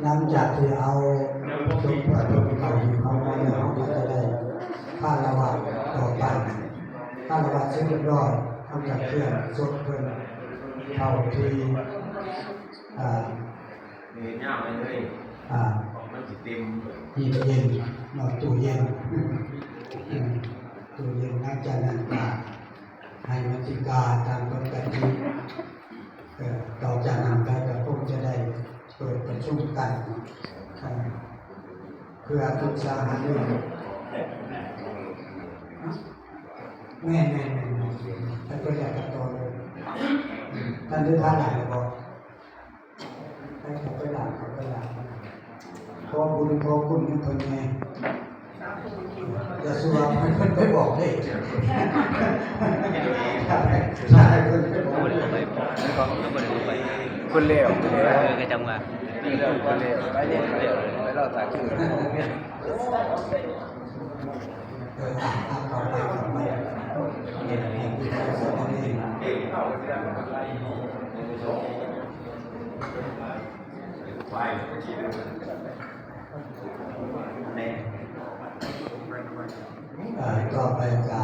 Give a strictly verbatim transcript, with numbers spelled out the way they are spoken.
หลังจากที่เอาสมบัติของเขาอยู่เขามาแล้ว เขาก็จะได้คารวะต่อไป คารวะเสร็จเรียบร้อย เขาจะเคลื่อนศพเพิ่นเข้าที่ อ่า เห็นยากเลยเฮ้ย อ่า ของมันสิเต็ม หีบเย็นเนาะ ตู้เย็น อืม ตู้เย็น หลังจากนั้นก็ให้มัสสิกาตามปกติ เอ่อ ต่อจากนั้นไปก็คงจะได้เปิดประชุมกัน เอ่อ เพื่อปรึกษาหารือ แม่นๆๆๆ ท่านก็อยากจะต่อเลย ท่านได้ทานหลายแล้วบ่ ให้เขาไปหลานเขาไปหลาน ขอบุญขอคุณให้เพิ่นแน่ อย่าสัวให้เพิ่นไปบอกเลข ใช่ ให้เพิ่นไปบอกเลข คนเลว เออก็จังว่า คนเลวไปเนี่ยไปรอดตายคือ เออ อ่ะ อ่ะ ต่อไป ต่อไป เอ่อ ต่อไปจะ